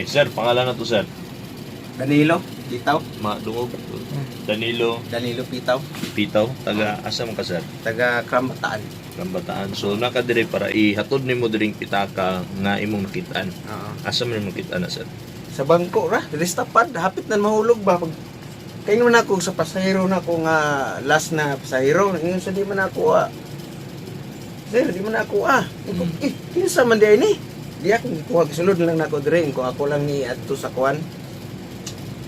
Okay, sir, pangalan na to, sir. Danilo, Pitaw. Madungog. Danilo. Danilo Pitaw. Pitaw, taga asa man ka, sir? Taga Krambataan. Rambataan. So naka dire para ihatod nimo diring pitaka nga imong nakitaan. Oo. Asa man imong nakitaan na, sir? Sa bangko ra, diri sa tapad, hapit na mahulog ba pag kay man ako sa pasahero na ako nga last na pasahero, ngayon sa di man ako ah. Sir, di man ako ah. Iko, eh, kinsa man di ni? Di ako gikuha, gisulod lang nako diri, ko ako lang ni adto sa kuan.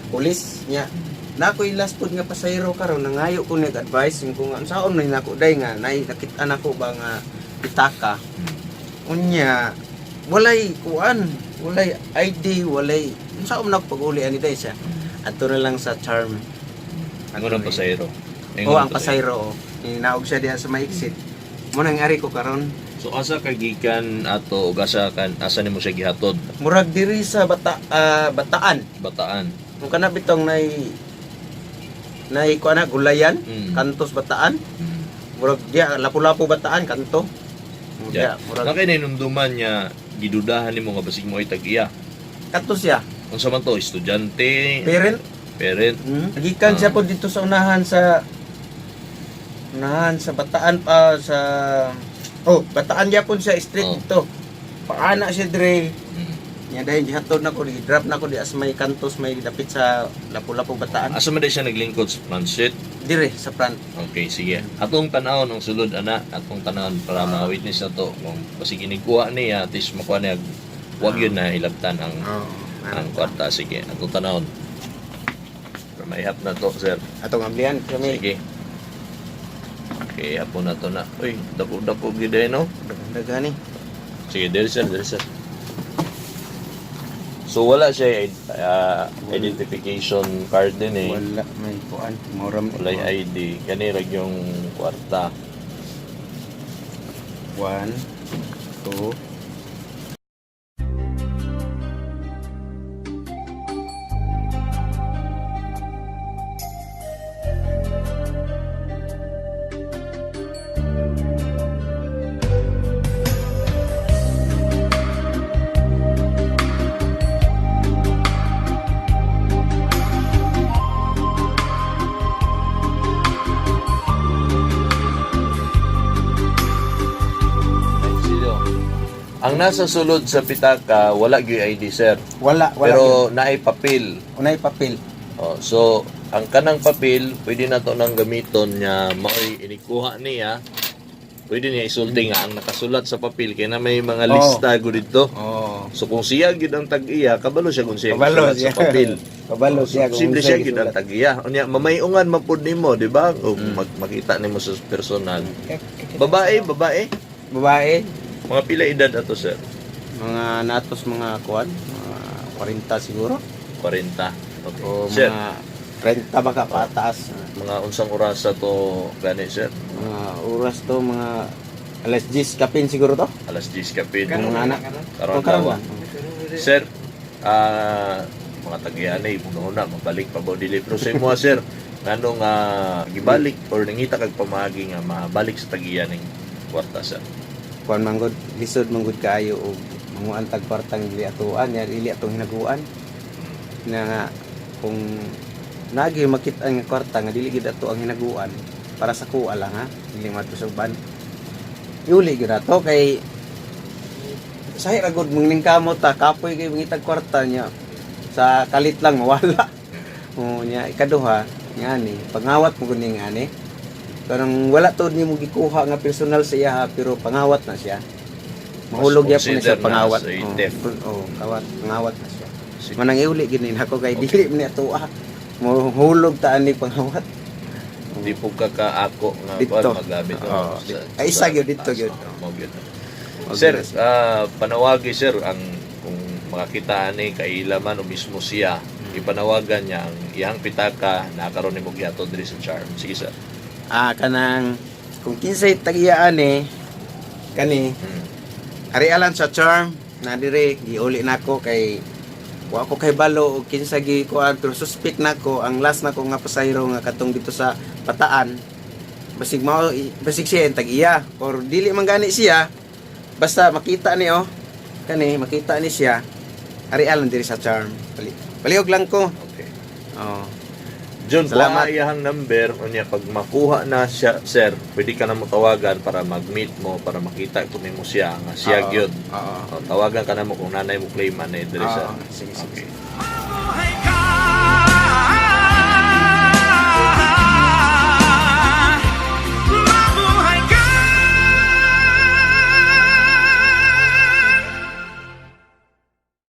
Pulis niya. Na ako'y last pod nga pasahero karon, nangayo ko nag-advise ko nga unsaon man nako day nga nay nakit-an ako ba nga pitaka. Unya, walay kuan, walay ID, walay unsa man ako pag-uli ani day siya. Adto na lang sa Charm. Ang unang pasahero. Oh, ang pasahero. Oh. Inaog siya diha sa may exit. Mo nang ari ko karon. So asa ka gikan ato ug asa kan asa nimo siya gihatod? Murag diri sa Bataan. Bataan. Kung kana bitong nay nay kuan na gulayan, kantos Bataan. Murag diha Lapu-Lapu Bataan kanto. Yeah. Diha, murag Nakay nainumduman niya gidudahan nimo nga basig mo ay tag-iya. kanto siya. Unsa man to, estudyante, Parent. parent? Gikan siya po dito sa unahan sa Bataan pa sa, oh, Bataan gyapon siya street dito. Paana siya dire. Nya dahil gihatod na ko, gi-drop na ko di as may kantos may dapit sa Lapu-Lapu Bataan. Asa man day siya naglingkod sa transit? Dire sa front. Okay, sige. Atong tanawon ang sulod ana, atong tanawon para ma-witness na to kung basig inigkuha niya, at least makuha niya wag yun na ilabtan ang ang kwarta. Sige, atong tanawon. Para maihap na to, sir. Atong amblihan kami. Sige. Okay, hapon na to na. Uy, dako-dako gid eh, no? Daghan ni. Sige, diri sir, diri sir. So wala siya identification card din eh. Wala may kuan, moram. Wala yung ID. Kani rag yung kwarta. 1 2. Ay, silo. Ang nasa sulod sa pitaka, wala gyud ID, sir. Wala, wala. Pero naay papel. Unay papel. Oh, so ang kanang papel, pwede na to nang gamiton niya maoy inikuha niya. Pwede niya isulti nga ang nakasulat sa papel kay na may mga lista gud dito. Oh. So kung siya gyud ang tag-iya, kabalo siya kung siya ang Kabalo sulat siya. sa papel. Kabalo So, siya kung simple unsay siya gyud ang gisulat. tag-iya. Unya mamayungan man pud nimo, di ba? O makita nimo sa personal. Babae, babae. Babae, Mga pila edad ato, sir? mga natos mga kuan, mga 40 siguro. 40. Okay. O Sir, mga 30 baka pataas. mga unsang orasa to gani, sir? Mga oras to, mga alas 10 kapin siguro to. Alas 10 kapin. Mga anak. Karon O, karon daw. lang. Sir, mga tagian eh, una mabalik pa ba o dili? Pero sa imo, sir, nganong gibalik or nangita kag pamagi nga mabalik sa tagiyan ning kwarta, sir? Kuan manggod, lisod manggod kaayo og manguan tag kwartang dili atuan, ya dili atong hinaguan. Na nga kung nagi makit-an nga kwarta nga dili gid ato ang hinaguan para sa kuha lang ha, dili man sa uban. Iuli gyud ato kay sahi ra gud mangning kamot ta kapoy kay mangitag kwarta niya sa kalit lang mawala. O niya ikaduha nga ni pangawat mo gud ni nga ni. Kanang wala to nimo gikuha nga personal sa iya ha, pero pangawat na siya. Mahulog yapon na siya consider na pangawat. as a Oh, theft. oh, kawat, pangawat na siya. Sige. Manang iuli gid ni nako kay dili man ni ato ah. Mohulog ta ani pangawat. Di po ka kaako nga Dito. kuan magamit no, Oo. Ay, isa gyud, dito gyud. Mao gyud. Sir, panawagi sir ang kung makakita ani kaila man o mismo siya, ipanawagan niya ang iyang pitaka na karon nimo gihatod diri sa Charm. Sige, sir. Ah, kanang kung kinsay tagiyaan ni kani ari alan sa Charm na dire giuli nako kay wa ko kay balo og kinsa gi kuan, pero suspect nako ang last nako nga pasahero nga katong dito sa Bataan, basig mao basig siya ang tag-iya or dili man gani siya, basta makita ni, oh, kani makita ni siya. Ari lang diri sa Charm. Palihog lang ko. Okay. Oo. Jun, Salamat. kuha iyahang number unya pag makuha na siya, sir, pwede ka na mo tawagan para mag-meet mo para makita kung nimo siya nga siya Oo. gyud. Oo. O, tawagan ka na mo kung nanay mo claim ani diri sa. Oo. Sige, sige. Okay. Sige.